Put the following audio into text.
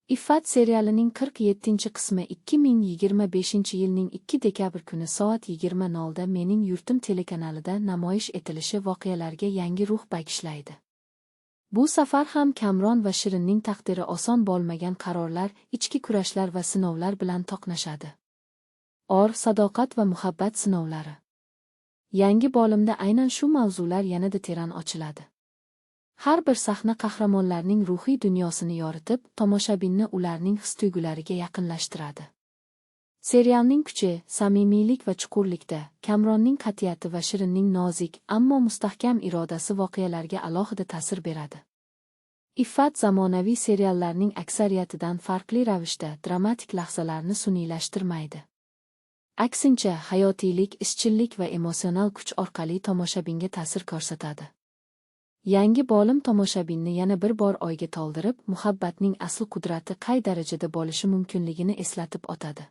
Iffat serialining 47-qismi 2025-yilning 2 dekabr kuni soat 20:00 da Mening yurtim telekanalida namoyish etilishi voqealarga yangi ruh bag'ishlaydi. Bu safar ham Kamron va Shirinning taqdiri oson bo'lmagan qarorlar, ichki kurashlar va sinovlar bilan to'qnashadi. Or, sadoqat va muhabbat sinovlari. Yangi bo'limda aynan shu mavzular yanada teran ochiladi. Har bir sahna qahramonlarning ruhiy dunyosini yoritib, tomoshabinni ularning his-tuyg'ulariga yaqinlashtiradi. Serialning kuchi samimiylik va chuqurlikda, Kamronning qat'iyati va Shirinning nozik, ammo mustahkam irodasi voqealarga alohida ta'sir beradi. Iffat zamonaviy seriallarning aksariyatidan farqli ravishda dramatik lahzalarni sun'iylashtirmaydi. Aksincha, hayotiylik, izchillik va emotsional kuch orqali tomoshabinga ta'sir ko'rsatadi. Yangi bo'lim tomoshabinni yana bir bor o'yga toldirib, muhabbatning asl qudrati qay darajada bo'lishi mumkinligini eslatib o'tadi.